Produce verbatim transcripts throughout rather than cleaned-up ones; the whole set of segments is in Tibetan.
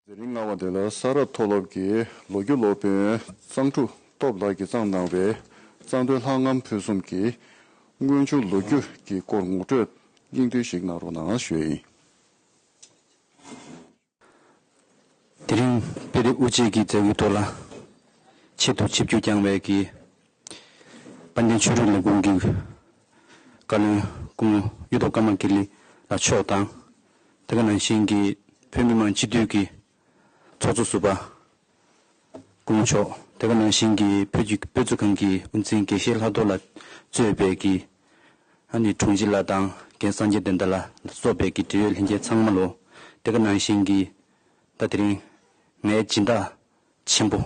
དེ་རིང་ལྔ་པ་དེ་ལ་ས་རཱ་མཐོ་སློབ་ཀྱི་ལོ་རྒྱུས་སློབ་དཔོན་གཙང་ཕྲུག་སྟོབས་ལགས་ཀྱིས་བརྩམས་གནང་བའི་གཙང་སྟོད་ལྷ་ལྔའི་ཕུན་སུམ་གྱི་སྔོན་བྱུང་ལོ་རྒྱུས་ཀྱི་སྐོར་ངོ་སྤྲོད་སྙིང་བསྡུས་ཤིག་གནང་རོགས་གནང་ཞུ་ཡས་ཡིན། དེ་རིང་དཔེ་དེབ་དབུ་འབྱེད་ཀྱི་མཛད་སྒོའི་ཐོག་ལ་ཆེད་དུ་ཆིབས་བསྒྱུར་བསྐྱངས་པའི་གི་དཔལ་ལྡན་ཆོས་རིག་ལས་ཁུངས་ཀྱི་བཀའ་བློན་སྐུ་ངོ་གཡུ་ཐོག་ཀརྨ་དགེ་ལེགས་ལགས་མཆོག་དང་། དེ་ག་ནང་བཞིན་གྱི་བོད་མི་མང་སྤྱི་འཐུས་ཀྱི་ཚོགས་གཙོ་ཟུར་པ་སྐུ་ངོ་མཆོག་དེ་ག་ནང་བཞིན་གྱི་བོད་ཀྱི་དཔེ་མཛོད་ཁང་གི་དབུ་འཛིན་དགེ་བཤེས་ལྷག་རྡོར་ལགས་གཙོས་པའི་གི་ཨ་ནི་དྲུང་ཆེ་ལགས་དང་རྒན་སངས་རྒྱས་བསྟན་དར་ལགས་ལ་སོགས་པའི་གི་འབྲེལ་ཡོད་ལྷན་རྒྱས་ཚང་མ་ལོ། དེ་ག་ནང་བཞིན་གྱི་ད་དེ་རིང་ངའི་སྦྱིན་བདག་ཆེན་པོ་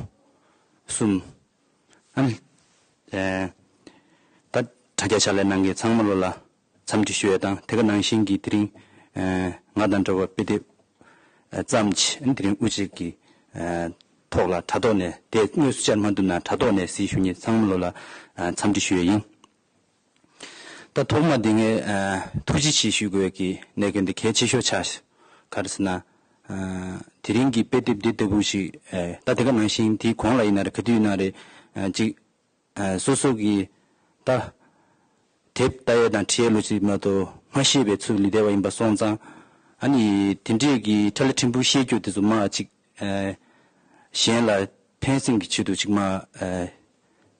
གསུམ། ཨ་ནི་ཨེ་ད་དྲ་རྒྱ་ཕྱག་ལས་གནང་མཁན་ཚང་མ་ལོ་ལ་འཚམས་འདྲི་ཞུ་ཡས་དང་། དེ་ག་ནང་བཞིན་གྱི་དེ་རིང་ཨེ་ང་དང་འདྲ་བར་དཔེ་དེབ་ཨེ་བརྩམས་བྱས། ཨ་ནི་དེ་རིང་དབུ་འབྱེད་ཀྱི་ཨེ་ཐོག་ལ་དྲ་ཐོག་ནས་དེ་དངོས་སུ་བཅར་མ་ཐུབ་ན་དྲ་ཐོག་ནས་གཟིགས་ཞུ་མཁན་ཚང་མ་ལོ་ལ་ཨེ་འཚམས་འདྲི་ཞུ་ཡས་ཡིན། ད་ཐོག་མ་དེ་ངས་ཨ་ཐུགས་རྗེ་ཆེ་ཞུ་དགོས་ཀྱི་གནད་དོན་དེ་གལ་ཆེ་ཤོས་ཆགས། ག་རེ་ཟེར་ན། ཨ་དེ་རིང་གི་དཔེ་དེབ་འདི་ལྟ་བུ་ཞིག་ཨ་ད་དེ་ག་ནང་བཞིན་དེའི་གོང་ལ་ཡིན་ན་རེད། ག་དུས་ཡིན་ན་རེད། ཨ་ཅིག་ཨ་སོ་སོ་གི་ད་དེབ་ལྟ་ཡས་དང་བྲིས་ཡས་ལོ་ཅིག་མ་གཏོགས་མ་ཤེས་པའི་ཚུལ་ལས་བསྡད་པ་ཡིན་པ་སོང་ཙང་། ཨ་ནི་དེ་འདྲས་ཀྱི་ཁྲ་ལ་ཕྲན་བུ་ཤེས་རྒྱུ་དེ་ཚོ་མ་ཅིག་ཨ་གཞན་ལ་ཕན་སེམས་ཀྱི་ཆེད་དུ་ཅིག་མ་ཨ་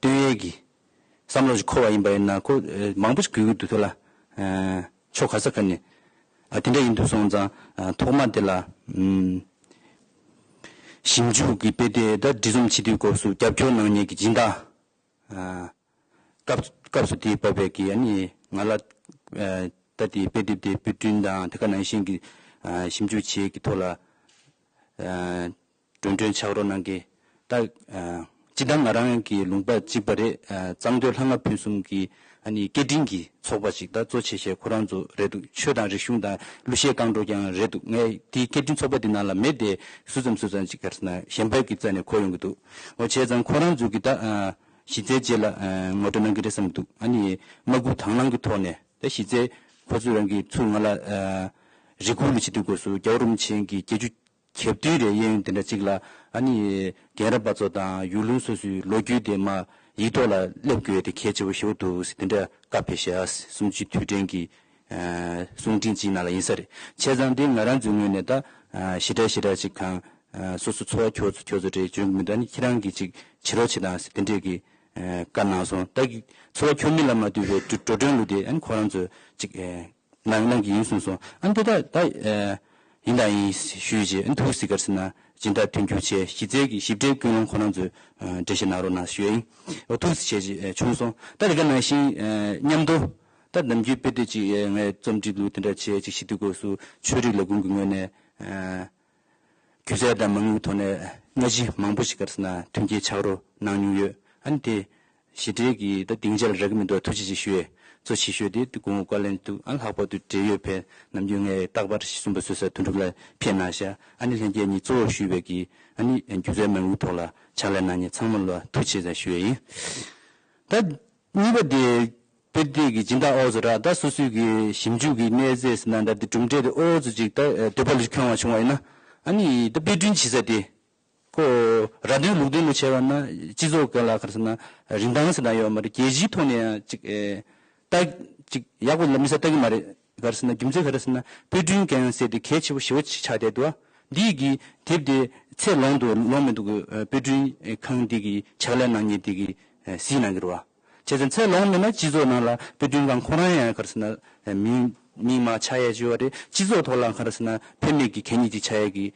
སྟོན་ཡས་ཀྱི་བསམ་བློ་ཞིག་འཁོར་བ་ཡིན་པ་ཡིན་ན། ཁོ་ཨ་མང་པོ་ཞིག་དགོས་ཀྱི་འདུག་ཐོག་ལ། ཨ་ཕྱོགས་ག་ས་ག་ནས་ཨ་དེ་འདྲ་ཡིན་དུས་སོང་ཙང་། ཨ་ཐོག་མ་དེ་ལ་ཨམ་ཞིབ་འཇུག་གི་དཔེ་དེབ་ད་འབྲི་རྩོམ་བྱེད་དུས་སྐབས་སུ་རྒྱབ་སྐྱོར་གནང་མཁན་གྱི་སྦྱིན་བདག་ཨ་སྐབས་སྐབས་སུ་དེའི་བབས་པའི་གི་ཨ་ནི་ང་ལ་ཨ་ད་དེའི་དཔེ་དེབ་དེ་དཔེ་སྐྲུན་དང་དེ་ག་ནང་བཞིན་གྱི་ཨ་ཞིབ་འཇུག་བྱེད་ཀྱི་ཐོག་ལ་ཨ་འགྲོ་གྲོན་ཆགས་རོགས་གནང་གི། ད་ཨ་སྤྱིར་བཏང་ང་རང་གི་ལུང་པ་གཅིག་པ་རེད། ཨ་གཙང་སྟོད་ལྷ་ལྔ་ཕུན་སུམ་གྱི་ཨ་ནི་སྐད་འཕྲིན་གྱི་ཚོགས་པ་ཞིག་ད་གཙོ་ཆེ་ཤོས་ཁོ་རང་ཚོ་རེད་འདུག་ཆོས་དང་རིག་གཞུང་དང་གླུ་གཞས་བསྐང་གྲོགས་ཀྱང་རེད་འདུག་ངས་དེའི་སྐད་འཕྲིན་ཚོགས་པ་དེ་ནང་ལ་མེད་དེ་སུ་ཙམ་སུ་ཙམ་ཅིག་ག་རེ་ཟེར་ན་གཞན་པའི་གི་རྩ་ནས་གོ་ཡོང་གི་འདུག་འོ་བྱས་ཙང་ཁོ་རང་ཚོ་གི་ད་ཨ་གཞི་རྩའི་རྗེས་ལ་ཨ་ངོ་སྤྲོད་གནང་གི་རེད་བསམ་གི་འདུག་ཨ་ནི་མ་སྐུལ་དང་བླངས་ཀྱི་ཐོག་ནས་ད་གཞི་རྩའི་ཁོ་ཚོ་རང་གི་ཚུར་ང་ལ་ཨ་རེ་སྐུལ་ལ་བྱེད་དུས་སྐབས་སུ་རྒྱལ་བ་རིན་པོ་ཆེ་གི་བརྒྱད་ཅུ་གྱ་བདུན་རེ་གཡས་གཡོན་དེ་འདྲ་གཅིག་ལ་ཨ་ནི་རྒན་རབས་པ་ཚོ་དང་ཡུལ་ལུང་སོ་སོའི་ལོ་རྒྱུས་དེ་མར་ཡིག་ཐོག་ལ་སླེབས་དགོས་དེ་གལ་ཆེ་བོ་ཞེ་པོ་འདུག་ཟེར་དེ་འདྲ་བཀའ་ཕེབས་ཤག་གསུམ་བཅུའི་དུས་དྲན་གྱི་ཨ་གསུང་འཕྲིན་གཅིག་ནང་ལ་ཡིན་ས་རེད། བྱས་ཙང་དེ་ང་རང་ཚོའི་ངོས་ནས་ད་ཨ་ཞེ་དྲག་ཞེ་དྲག་ཅིག་གང་ཨ་སོ་སོ་འཚོ་བ་འཁྱོག་ཚོ་འཁྱོག་ཚོ་རེད་འཇོན་གྱི་མི་འདུག་ཨ་ནི་ཁྱེད་རང་གིས་ཅིག་བྱེད་རོགས་བྱེད་དང་ཟེར་དེ་འདྲས་ཀྱི་ཨ་བཀའ་གནང་སོང་། ད་གི་འཚོ་བ་འཁྱོག་མི་ལ་མ་ལྟོས་པའི་འགྲོ་འགྲོ་གྲོན་ལུགས་དེ་ཨ་ནི་ཁོ་རང་ཚོས་ཅིག་ཨ་གནང་གནང་གི་ཡིན་གསུངས་སོང་། ཨ་ནི་དེ་ད་ད་ཨ་ཡིན་དང་ཡིན་ཞུས་རྗེས་ཨ་ནི་ཐུགས་སྲིད་གར་སེ་ན་སྦྱིན་བདག་མཐུན་འགྱུར་བྱས་གཞི་རྩའི་གི་ཞིབ་ཕྲའི་ཀུན་སློང་ཁོ་རང་ཚོས་ཨ་འགྲེལ་བཤད་གནང་རོགས་གནང་ཞུ་ཡ་ཡིན། འོ་ཐུགས་སྲིད་བྱས་རྗེས་ཨ་བྱུང་སོང་། ད་དེ་ག་ནང་བཞིན་ཨ་མཉམ་དུ་ད་ནམ་རྒྱུན་དཔེ་དེབ་ཅིག་ཨ་ངས་རྩོམ་སྒྲིག་ལུགས་དེ་འདྲ་བྱས་ཅིག་ཞུ་དུས་སྐབས་སུ་ཆོས་རིག་ལས་ཁུངས་ཀྱི་ངོས་ནས་ཨ་སྒྱུ་རྩལ་དང་མ་དངུལ་ཐོག་ནས་སྔ་ཕྱི་མང་པོ་ཞིག་གར་སོང་ན་མཐུན་རྐྱེན་ཆགས་རོགས་གནང་མྱོང་ཡོད། ཨ་ནི་དེ་ཞི་བདེ་གི་ད་སྡིངས་ཆ་ལ་རག་གི་མི་འདུག་ཐུགས་རྗེ་ཆེ་ཞུ་ཡས་གཙོ་ཆེ་ཤོས་དེ་དེ་སྐུ་ངོ་བཀའ་བློན་འདུག་ཨ་ལྷག་པར་དུ་འབྲེལ་ཡོད་ཕེབས་ནམ་རྒྱུན་ངས་རྟག་པར་གསུངས་པ་བཟོས་ས་དོན་གྲུབ་ལགས་ཕེབས་གནང་ཤག་ཨ་ནི་ལྷན་རྒྱས་གཉིས་གཙོ་བོ་ཞུས་པའི་གི་ཨ་ནི་སྒྱུ་རྩལ་མ་དངུལ་ཐོག་ལ་ཕྱག་ལས་གནང་མཁན་ཚང་མ་ལ་ཐུགས་རྗེ་ཆེ་ཞུ་ཡས་ཡིན། ད་གཉིས་པ་དེ། དཔེ་དེབ་ཀྱི་སྦྱིན་བདག་ཨོ་ཟེར་ར་ད་སོ་སོའི་གི་ཞིབ་འཇུག་གི་གནས་ཚད་ཟེར་ན་འདྲ་དེ་གྲུབ་འབྲས་དེ་ཨོ་ཙི་ཅིག་ད་འདོད་པ་ལ་ཁྱོང་བ་བྱུང་བ་ཡིན་ན། ཨ་ནི་ད་དཔེ་སྐྲུན་བྱེད་ས་དེ་ཁོ་ར་དོན་ལུགས་དོན་ལ་བྱས་པ་ན་སྤྱི་ཚོགས་སྒང་ལ་ག་རེ་ཟེར་ན་རིན་ཐང་ཟེར་ན་ཡོད་མ་རེད། རྒྱལ་སྤྱིའི་ཐོག་ནས་ཡང་ཅིག་ཨེ་ད་ཅིག་ཡག་པོ་ལ་མི་ས་ལྟ་གི་མ་རེད། ག་རེ་ཟེར་ན་རྒྱུ་མཚན་ག་རེ་ཟེར་ན་དཔེ་སྐྲུན་མཁན་ཟེར་དེ་གལ་ཆེ་བོ་ཞེ་པོ་ཅིག་ཆགས་བསྡད་འདུག་འདི་གི་དེབ་དེ་ཚད་ལོངས་འདུག་ལོངས་མི་འདུག་གི་དཔེ་སྐྲུན་ཁང་འདི་གི་ཕྱག་ལས་གནང་མཁན་འདི་གི་གཟིགས་གནང་གི་རེད་བ། བྱས་ཙང་ཚད་ལོངས་མེད་ན་སྤྱི་ཚོགས་ནང་ལ་དཔེ་སྐྲུན་ཁང་ཁོ་རང་ཡང་ག་རེ་ཟེར་ན་མིང་མིང་མ་ཆགས་ཡ་བྱས་པ་རེད། སྤྱི་ཚོགས་ཐོག་ལ་ག་རེ་ཟེར་ན་ཕན་མེད་ཀྱི་གད་སྙིགས་ཅིག་ཆགས་ཡ་གི་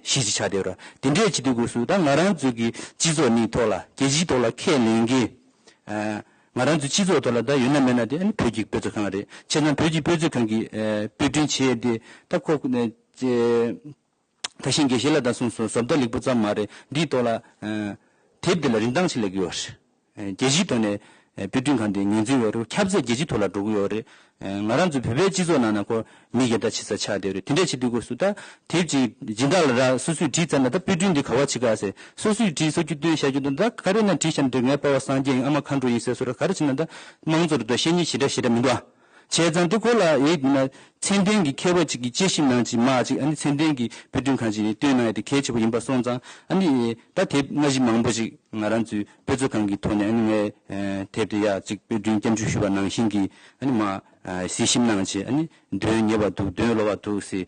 གཞི་ཅིག་ཆགས་བསྡད་ཡོད་ར། དེ་འདྲས་བྱེད་དུས་སྐབས་སུ་ད་ང་རང་ཚོའི་གི་སྤྱི་ཚོགས་ནི་ཐོག་ལ་རྒྱལ་སྤྱིའི་ཐོག་ལ་ཁས་ལེན་གི་ང་རང་ཚོའི་སྤྱི་ཚོགས་ཐོག་ལ་ད་ཡོད་ན་མེད་ན་དེ་ཨ་ནི་བོད་ཀྱི་དཔེ་མཛོད་ཁང་རེད། བྱས་ཙང་བོད་ཀྱི་དཔེ་མཛོད་ཁང་གི་དཔེ་སྐྲུན་བྱས་ཏེ་ད་ཁོ། ད་ཤིང་དགེ་བཤེས་ལགས་ད་གསུངས་སོང་། བཟོ་ལྟ་ལེགས་པོ་ཙམ་མ་རེད། འདིའི་ཐོག་ལ་དེབ་འདི་ལ་རིན་ཐང་ཆེ་ལབ་ཀྱི་ཡོད་རེད། རྒྱལ་སྤྱིའི་ཐོག་ནས་དཔེ་སྐྲུན་ཁང་དེ་ངོས་འཛིན་ཡོད་རེད། ཁྱབ་ཚད་རྒྱལ་སྤྱིའི་ཐོག་ལ་འགྲོ་གི་ཡོད་རེད། ང་རང་ཚོ་བོད་པའི་སྤྱི་ཚོགས་ནང་ན་ཁོ་མི་སྒེར་ད་ཆེ་ས་ཆགས་བསྡད་རེད། དེ་འདྲས་བྱེད་དུས་སྐབས་སུ་ད་དེབ་ཅིག་སྦྱིན་བདག་ལ་རག་སོ་སོས་བྲིས་ཚར་ན་ད་དཔེ་སྐྲུན་འདི་ག་བ་བྱེད་ག་ཟེར་སོ་སོས་བྲིས་སོ་སྐྱོ་སྟོན་བྱ་རྒྱུ་དང་ད་ག་རེ་ན་བྲིས་བཞག་འདི་ངའི་པ་ཕ་སངས་རྒྱས་ཡིན་ཨ་མ་མཁའ་འགྲོ་ཡིན་ཟེར་སོ་ར་ག་རེ་བྱེད་ན་ད་དམངས་གཙོ་རེད་ད་བཤད་ཉེས་ཞེ་དྲག་ཞེ་དྲག་མི་འདུག་ཨ། བྱས་ཙང་དེ་ཁོ་ལ་ཡིན་ན་མཚན་ལྡན་གྱི་མཁས་པ་ཅིག་གིས་དཔྱད་ཞིབ་གནང་ཅིག་མ་ཅིག་ཨ་ནི་མཚན་ལྡན་གྱི་དཔེ་སྐྲུན་ཁང་ཅིག་ནས་བཏོན་གནང་ཡ་དེ་གལ་ཆེ་པོ་ཡིན་པ་སོང་ཙང་ཨ་ནི་ད་དེབ་སྔ་ཕྱི་མང་པོ་ཅིག་ང་རང་ཚོའི་དཔེ་མཛོད་ཁང་གི་ཐོག་ནས་ཨ་ནི་ངས་དེབ་དེ་ཡ་ཅིག་དཔེ་སྐྲུན་སྐྱབས་འཇུག་ཞུས་པ་ནང་བཞིན་གྱི་ཨ་ནི་མ་གཟིགས་ཞིབ་གནང་ཅིག་ཨ་ནི་དོན་ངེས་པ་འདུག་དོན་ལོག་པ་འདུག་ཟེར།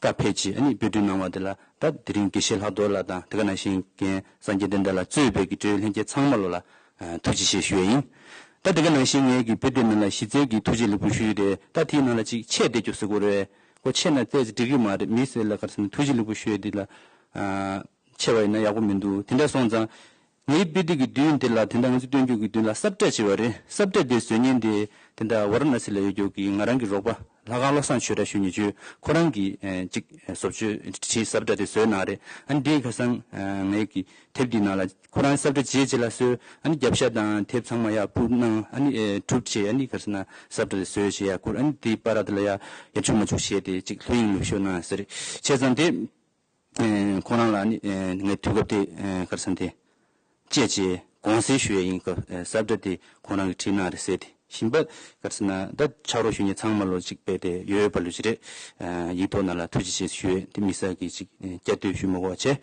བཀའ་ཕེབས་ཀྱིས་ཨ་ནི་དཔེ་སྐྲུན་གནང་བ་དེ་ལ་ད་དེ་རིང་དགེ་བཤེས་ལྷག་རྡོར་ལགས་དང་དེ་ག་ནང་བཞིན་རྒན་སངས་རྒྱས་བསྟན་དར་ལགས་གཙོས་པའི་གི་འབྲེལ་ཡོད་ལྷན་རྒྱས་ཚང་མ་ལོ་ལ་ཐུགས་རྗེ་ཆེ་ཞུ་ཡ་ཡིན། ད་དེ་ག་ནང་བཞིན་ངའི་གི་དཔེ་དེབ་ནང་ལ་གཞི་རྩའི་གི་ཐུགས་རྗེ་ལེགས་འབུལ་ཞུ་ཡི་རེད། ད་དེའི་ནང་ལ་ཅིག་ཆད་བསྡད་རྒྱུ་ཟེར་དགོས་རེད། ཁོ་ཆད་ན་ཏོག་ཙམ་འགྲིག་གི་མ་རེད། མི་སེར་ལ་ག་རེ་ཟེར་ན་ཐུགས་རྗེ་ལེགས་འབུལ་ཞུ་ཡ་དེ་ལ་ཆད་པ་ཡིན་ན་ཡག་པོ་མི་འདུག་དེ་འདྲ་སོང་ཙང་། ངའི་དཔེ་དེབ་ཀྱི་མདུན་དེ་ལ་དེ་འདྲ་ང་ཚོས་སྟོན་རྒྱུ་གི་མདུན་ལ་ས་བཀྲ་ཅིག་ཡོད་རེད། ས་བཀྲ་དེ་བཟོ་མཁན་དེ་དེ་འདྲ་ཝཱ་ར་ཎ་སི་ལ་ཡོད་རྒྱུ་གི་ང་རང་གི་རོགས་པ་ལྷ་ཁང་བློ་བཟང་ཆོས་གྲགས་ཞུ་མཁན་ཅིག་ཁོ་རང་གིས་ཅིག་བཟོ་བཅོས་བྱས་ས་བཀྲ་དེ་བཟོས་གནང་རེད། ཨ་ནི་དེ་ཁ་སང་ངའི་གི་དེབ་འདིའི་ནང་ལ་ཁོ་རང་ས་བཀྲ་བྱས་རྗེས་ལ་བཟོས། ཨ་ནི་རྒྱབ་ཤ་དང་དེབ་ཚང་མ་ཡར་ཕུབ་གནང་། ཨ་ནི་གྲུབ་བྱས། ཨ་ནི་ག་རེ་ཟེར་ན་ས་བཀྲ་དེ་བཟོས་བྱས་ཡར་བསྐུར། ཨ་ནི་དེའི་བར་དེ་ལ་ཡར་ཡར་ཆུ་མར་ཆུ་བྱས་ཏེ་ཅིག་ལྷོད་གཡེང་ལུགས་ཤོག་གནང་ཟེར། བྱས་ཙང་དེ། ཁོ་རང་ལ་ནི་ངས་དུས་སྐབས་དེ་ག་རེ་ཟེར་ན་དེ་བཅད་བྱས་དགོངས་སེལ་ཞུ་ཡས་ཡིན། སྐབས་ས་བཀྲ་དེ་ཁོ་རང་གིས་བྲིས་གནང་རེད་ཟེར་ཏེ་ཞིམ་པ་ག་རེ་ཟེར་ན་ད་ཕྱག་རོགས་ཞུ་མཁན་ཚང་མ་ལོ་གཅིག་པས་དེ་ཡོད་པ་ལོ་ཅི་རེད། ཡིག་ཐོག་ནང་ལ་ཐུགས་རྗེ་ཆེ་ཞུ་ཡས་དེ་དམིགས་བསལ་གྱི་ཅིག་བསྐྱར་ཟློས་ཞུ་མི་དགོས་པ་བྱས།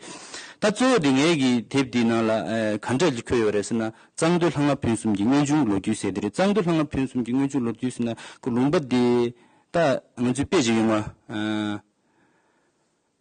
ད་གཙོ་བོ་དེ་ངའི་གི་དེབ་འདིའི་ནང་ལ་ག་འདྲ་འཁོད་ཡོད་རེད་ཟེར་ན་གཙང་སྟོད་ལྷ་ལྔ་ཕུན་སུམ་གྱི་སྔོན་བྱུང་ལོ་རྒྱུས་ཟེར་དེ་རེད། གཙང་སྟོད་ལྷ་ལྔ་ཕུན་སུམ་གྱི་སྔོན་བྱུང་ལོ་རྒྱུས་ཟེར་ན་ཁོ་ལུང་པ་དེ་ད་ང་ཚོའི་དཔེ་ཅིག་ཡོང་བ།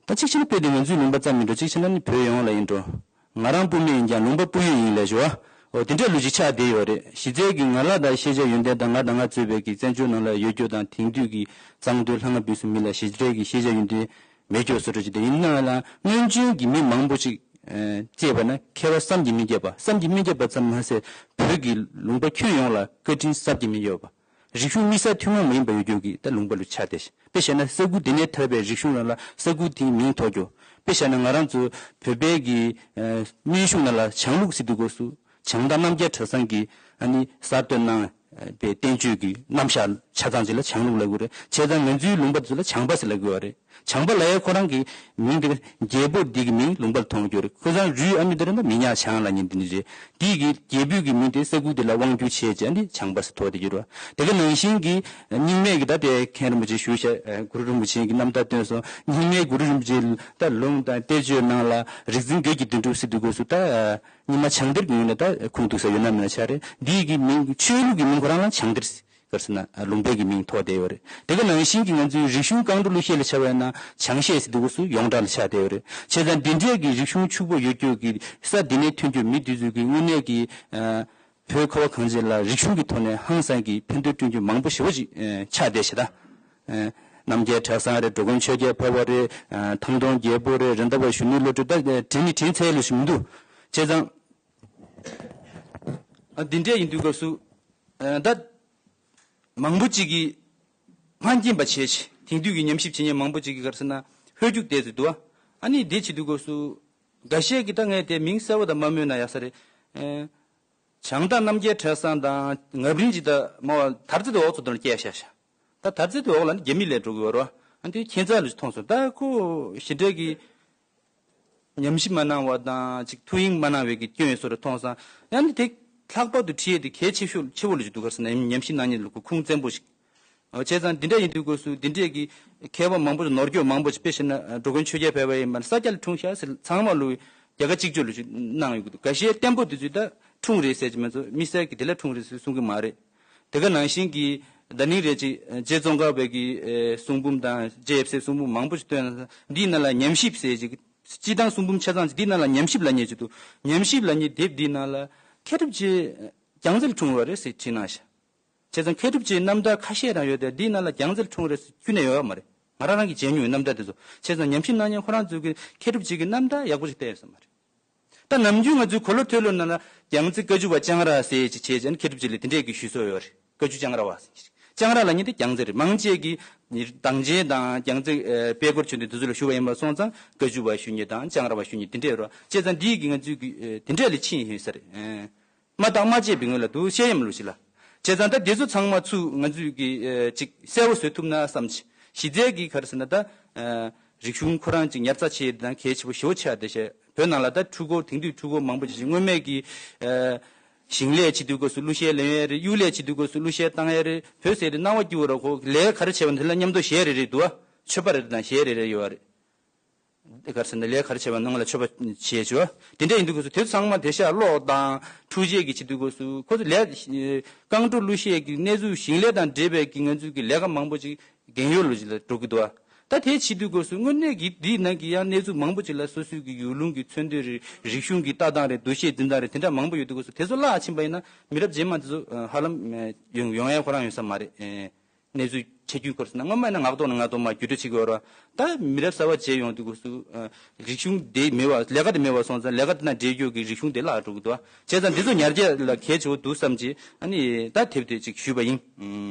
ད་གཅིག་བྱས་ན་དཔེ་དེ་ང་ཚོའི་ལུང་པ་ཙམ་མིན་འགྲོ། གཅིག་བྱས་ན་ནི་བོད་ཡོངས་ལ་ཡིན་འགྲོ། ང་རང་སྤུ་མེད་ཡིན་ཀྱང་ལུང་པ་སྤུ་ཡོད་ཡིན་ལས་ཞོ། འོ་དེ་འདྲ་ལོ་རྒྱུས་ཆགས་བསྡད་ཡོད་རེད། གཞི་རྩའི་གི་ང་ལ་དང་ཤེས་བྱ་ཡོན་ཏན་དང་ང་དང་ང་གཙོས་པའི་གི་བཙན་བྱོལ་ནང་ལ་ཡོད་རྒྱུ་དང་དེང་དུས་ཀྱི་གཙང་སྟོད་ལྷ་ལྔ་ཕུན་སུམ་མི་ལ་གཞི་རྩའི་གི་ཤེས་བྱ་ཡོན་ཏན་མེད་རྒྱུ་བཟོ་འགྲོ་ཅིག་དེ་ཡིན་ན་ལ་སྔོན་བྱོན་གྱི་མི་མང་པོ་ཅིག་བཅས་པ་ན་མཁས་པ་བསམ་གྱིས་མི་ཁྱབ་པ་བསམ་གྱིས་མི་ཁྱབ་པ་ཙམ་མ་ཟད་བོད་ཀྱི་ལུང་པ་ཁྱོན་ཡོངས་ལ་བཀའ་དྲིན་བསམ་གྱིས་མི་ཁྱབ་པ། རིག་གཞུང་དམིགས་བསལ་ཐུན་མོང་མ་ཡིན་པ་ཡོད་རྒྱུ་གི་ད་ལུང་པ་ལུ་ཆགས་ཏེ། དཔེ་བཞག་ན་ས་ཁུལ་དེ་ནས་ཐར་པའི་རིག་གཞུང་ནང་ལ་ས་ཁུལ་དེའི་མིང་ཐོགས་རྒྱུ། དཔེ་བཞག་ན་ང་རང་ཚོ་བོད་པའི་གི་སྨན་གཞུང་ནང་ལ་བྱང་ལུགས་ཟེར་དུས་སྐབས་སུ་བྱང་བདག་རྣམ་རྒྱལ་གྲྭ་ཚང་གི་ཨ་ནི་གསར་གཏོད་གནང་བའི་བསྟན་བཅོས་ཀྱི་རྣམ་གཞག་ཆ་ཚང་ཅིག་ལ་བྱང་ལུགས་ལབ་དགོས་རེད། བྱས་ཙང་ང་ཚོའི་ལུང་པ་ཚོ་ལ་བྱང་པ་ཟེར་ལབ་དགོས་པ་རེད། བྱང་པ་ལབ་ཡས་ཁོ་རང་གི་མིང་དེ་རྒྱལ་པོ་འདི་གི་མིང་ལུང་པར་མཐོང་རྒྱུ་རེད། ཁོ་ཚང་རུས་ཨ་མི་དེ་རེད་ན་མི་ཉག་བྱང་ལབ་མཁན་དེ་འདྲ་རེད། འདི་གི་རྒྱལ་པོའི་གི་མིང་དེ་ས་ཁུལ་དེ་ལ་དབང་བསྒྱུར་བྱས་རྗེས་འདི་བྱང་པ་ཟེར་ཐོགས་དེ་གྱུར་བ། དེ་ག་ནང་བཞིན་གྱི་རྙིང་མའི་གི་ད་ལྟའི་མཁན་རིན་པོ་ཆེ་ཞུ་བྱ་གུ་རུ་རིན་པོ་ཆེ་གི་རྣམ་ཐར་བཏོན་སོང་། རྙིང་མའི་གུ་རུ་རིན་པོ་ཆེ་ད་ལུང་དང་གཏེར་ཆོས་ནང་ལ་རིག་འཛིན་དགེ་བའི་དོན་གྲུབ་ཟེར་དུས་སྐབས་སུ་ད་རྙིང་མ་བྱང་གཏེར་གྱི་ངོས་ནས་ད་ཁུངས་གཏུགས་ས་ཡོད་ན་མེད་ན་ཆ་རེད། འདི་གི་མིང་ཆོས་ལུགས་ཀྱི་མིང་ཁོ་རང་ལ་བྱང་གཏེར། ག་རེ་ཟེར་ན་ལུང་པའི་གི་མིང་ཐོགས་བསྡད་ཡོད་རེད། དེ་ག་ནང་བཞིན་གྱི་ང་ཚོའི་རིག་གཞུང་རྐང་བྲོ་གླུ་གཞས་ལ་ཆ་བས་ན་བྱང་གཞས་ཟེར་དུས་སུ་ཡོངས་གྲགས་ལ་ཆགས་བསྡད་ཡོད་རེད། བྱས་ཙང་འདི་འདྲའི་གི་རིག་གཞུང་ཕྱུག་པོ་ཡོད་རྒྱུ་གི་ས་འདི་ནས་ཐོན་རྒྱུ་མི་དེ་ཚོ་གི་དངོས་གནས་ཀྱི་བོད་ཁ་བ་གངས་ཅན་ལ་རིག་གཞུང་གི་ཐོག་ནས་ཧང་སང་གི་ཕན་ཐོགས་བསྐྲུན་རྒྱུ་མང་པོ་ཞེ་པོ་ཅིག་ཆགས་བསྡད་ཤག་ད། རྣམ་རྒྱལ་གྲྭ་ཚང་རེད། འགྲོ་མགོན་ཆོས་རྒྱལ་འཕགས་པ་རེད། ཐང་སྟོང་རྒྱལ་པོ་རེད། རེད་མདའ་བ་གཞོན་ནུ་བློ་གྲོས་ད་དྲན་ནི་དྲན་ཚར་ལོ་ཞིག་མི་འདུག་བྱས་ཙང་། འདི་འདྲ་ཡིན་དུས་སྐབས་སུ་ད། མང་པོ་ཅིག་གིས་ཕན་སྐྱེན་པ་བྱས་ཤིང་དེང་དུས་ཀྱི་ཉམས་ཞིབ་བྱེད་མཁན་མང་པོ་ཅིག་གིས་ག་རེ་ཟེར་ན་ཧོལ་རྒྱུག་བསྡད་ཚུལ་འདུག་ཨ་ནི་དེ་བྱེད་དུས་སྐབས་སུ་འགའ་ཤས་ཀྱིས་ད་ངས་དེ་མིང་གསལ་པོ་དང་མ་སྨོས་ན་ཡག་ས་རེད། བྱང་བདག་རྣམ་རྒྱལ་གྲྭ་ཚང་དང་ངབ་རིན་ཅིག་ད་མ་བ་དར་རྩེ་དེ་འོག་ཚོ་དོན་སྐྱེལ་བཞག་ཤག་ད་དར་རྩེ་དེ་འོག་ལ་ནི་རྒྱ་མི་ལས་འགྲོ་གི་ཡོད་རེད་བ། ཨ་ནི་དེ་ཁྱད་མཚར་ལུ་མཐོང་སོང་། ད་ཁོ་ཞི་བདེ་གི་ཉམས་ཞིབ་མ་གནང་བ་དང་ཅིག་ཐུགས་གཡེང་མ་གནང་བའི་གི་སྐྱོན་ཡོད་བཟོ་འདྲ་མཐོང་སོང་། ཡང་ནི་དེ་ལྷག་པར་དུ་བྲིས་ཡས་དེ་གལ་ཆེ་ཤོས་ཆེ་བོ་ལ་ཞིག་འདུག་ག་རེ་ཟེར་ན་ཉམས་ཞིབ་གནང་མཁན་ལ་ཁོ་ཁུངས་བཙན་པོ་ཞིག་ཨོ་བྱས་ཙང་འདི་འདྲ་ཡིན་དུས་སྐབས་སུ་འདི་འདྲས་ཀྱི་མཁས་པ་མང་པོ་ཞིག་ནོར་སྐྱོན་མང་པོ་ཞིག་དཔེ་བཤད་ན་འགྲོ་མགོན་ཆོས་རྒྱལ་འཕགས་པ་ཡིན་པ་ས་སྐྱ་ལ་འཁྲུངས་ཤག་ཟེར་ཚང་མ་ལོས་རྒྱལ་ཁ་གཅིག་ལྕོགས་ལ་ཞིག་གནང་ཡོད་ཀྱི་འདུག་འགའ་ཤས་བརྟན་པོ་དེ་ཚོས་ད་འཁྲུངས་རེད་ཟེར་གྱི་མ་ཚོ་དམིགས་བསལ་གྱི་དེ་ལ་འཁྲུངས་རེད་ཟེར་གསུང་གི་མ་རེད། དེ་ག་ནང་བཞིན་གྱི་ད་ནིང་རེད་ཅིག་རྗེ་ཙོང་ཁ་པའི་གི་གསུང་འབུམ་དང་རྗེ་ཡབ་སྲས་གསུང་འབུམ་མང་པོ་ཞིག་བཏོན། འདིའི་ནང་ལ་ཉམས་ཞིབ་ཟེར་ཅིག་སྤྱི་བཏང་གསུང་འབུམ་ཆ་ཚང་ཅིག་འདིའི་ནང་ལ་ཉམས་ཞིབ་ལབ་མཁན་ཅིག་འདུག་ཉམས་ཞིབ་ལབ་མཁན་དེབ་འདིའི་ནང་ལ་མཁས་གྲུབ་རྗེ་རྒྱལ་རྩེ་ལ་འཁྲུངས་པ་རེད་ཟེར་བྲིས་གནང་ཤག་བྱས་ཙང་མཁས་གྲུབ་རྗེའི་རྣམ་ཐར་ཁ་ཤས་རང་ཡོད་དེ་འདིའི་ནང་ལ་རྒྱལ་རྩེ་ལ་འཁྲུངས་རེད་ཟེར་ཁྱོན་ནས་ཡོད་མ་རེད། ང་རང་རང་གིས་མཇལ་མྱོང་ཡོད་རྣམ་ཐར་དེ་ཚོ། བྱས་ཙང་ཉམས་ཞིབ་གནང་མཁན་ཁོ་རང་ཚོས་ཀྱི་མཁས་གྲུབ་རྗེ་གི་རྣམ་ཐར་ཡག་པོ་ཞིག་བལྟས་ཡོད་ས་མ་རེད། ད་ནམ་རྒྱུན་ང་ཚོའི་གོ་ལོ་ཐོས་ལོ་ནང་ལ་རྒྱལ་རྩེ་བཀའ་བརྒྱུད་པ་ལྕང་ར་ཟེར་ཅིག་བྱས་ཙང་མཁས་གྲུབ་རྗེ་ལ་དེ་འདྲས་ཀྱི་ཞུ་སྲོལ་ཡོད་རེད། བཀའ་བརྒྱུད་ལྕང་ར་བ་ཟེར། ལྕང་ར་ལབ་མཁན་དེ་རྒྱལ་རྩེ་རེད། མང་ཆེ་གིས་གདངས་ཅན་དང་རྒྱལ་རྩེ་དཔལ་འཁོར་ཆོས་སྡེ་འདི་ཚོ་ལ་ཞུ་བ་ཡིན་པ་སོང་ཙང་བཀའ་བརྒྱུད་པ་ཞུ་མཁན་དང་ལྕང་ར་བ་ཞུ་མཁན་དེ་འདྲས་རེད། བྱས་ཙང་འདིའི་གི་ང་ཚོའི་གི་དེ་འདྲས་ལ་ཕྱིན་ཡོད་ས་རེད། མ་བརྟགས་མ་དཔྱད་པའི་ངོས་ལ་འདུག་བཤད་ཡམ་ལུགས་ཤིག་ལ། བྱས་ཙང་ད་འདི་ཚོ་ཚང་མ་ཚུར་ང་ཚོས་ཀྱི་ཅིག་གསལ་བོ་བཟོ་ཐུབ་ན་བསམ་ཆེ། གཞི་རྩའི་གི་ག་རེ་ཟེར་ན་ད་རིག་གཞུང་ཁོ་རང་ཅིག་ཉར་ཚགས་བྱེད་ཡས་དང་གལ་ཆེ་བོ་ཞེ་པོ་ཆགས་བསྡད་ཤག་བོད་ནང་ལ་ད་འཕྲུལ་འཁོར་དེང་དུས་འཕྲུལ་འཁོར་མང་པོ་ཅིག་སྔོན་མའི་གི་ ཞིང་ལས་བྱེད་དུས་སྐབས་སུ་གླུ་གཞས་ལེན་ཡས་རེད། གཡུག་ལས་བྱེད་དུས་སྐབས་སུ་གླུ་གཞས་བཏང་ཡས་རེད། བོད་ཟེར་དེ་སྣང་བ་སྐྱིད་པོ་ར། ཁོ་ལས་ག་རེ་བྱས་པ་དེ་ལ་མཉམ་དུ་གཞས་རེ་རེ་འདུག་བ། མཆོད་པ་རེ་དང་གཞས་རེ་རེ་ཡོད་རེད། ག་རེ་ཟེར་ན་ལས་ག་རེ་བྱས་པ་ནང་ལ་མཆོད་པ་བྱས་བྱས་བ། དེ་འདྲ་ཡིན་དུས་སྐབས་སུ་དེ་ཚང་མ་དེ་ཤ་གློག་དང་འཕྲུལ་ཆས་ཀྱི་བྱེད་དུས་སྐབས་སུ་ཁོ་ཚོ་ལས་རྐང་བྲོ་གླུ་གཞས་ཀྱི་གནས་ཚུལ་ཞིང་ལས་དང་འབྲེལ་བའི་གི་ང་ཚོའི་གི་ལས་ཀ་མང་པོ་ཅིག་རྒན་ཡོལ་ལོ་ཅིག་ལ་འགྲོ་གི་འདུག་བ། ད་དེའི་ཆེད་དུས་སྐབས་སུ་དངོས་གནས་ཀྱི་འདིའི་ནང་གི་ཡང་གནས་ཚུལ་མང་པོ་ཅིག་ལ་སོ་སོའི་གི་ཡུལ་ལུང་གི་མཚོན་དོན་རེད། རིག་གཞུང་གི་ལྟ་སྟངས་རེད། འདུ་ཤེས་འཛིན་སྟངས་རེད། དེ་འདྲ་མང་པོ་ཡོད་དུས་སྐབས་སུ་དེ་ཚོ་བརླག་ཕྱིན་པ་ཡིན་ན་མི་རབས་རྗེས་མ་དེ་ཚོ་ཧ་ལམ་ཡོང་ཡོང་ཡ་ཁོ་རང་ཡོང་ས་མ་རེད། གནས་ཚུལ་ཆ་རྒྱུས་སྐོར་ཟེར་ན་སྔོན་མ་ཡིན་ན་ངག་ཐོག་ནས་ངག་ཐོག་མར་བརྒྱུད་སྤྲོད་བྱེད་དགོས་རེད་བ། ད་མི་རབས་གསར་པ་བརྗེ་ཡོང་དུས་སྐབས་སུ་རིག་གཞུང་དེ་མེད་པ། ལས་ཀ་དེ་མེད་པ་སོང་ཙང་ལས་ཀ་དེ་དང་འབྲེལ་རྒྱུ་གི་རིག་གཞུང་དེ་བརླག་འགྲོ་གི་འདུག་བ། བྱས་ཙང་འདི་ཚོ་ཉར་རྒྱས་ལ་གལ་ཆེ་བོ་འདུག་བསམ་བྱས། ཨ་ནི་ད་དེབ་དེ་ཅིག་ཞུས་པ་ཡིན།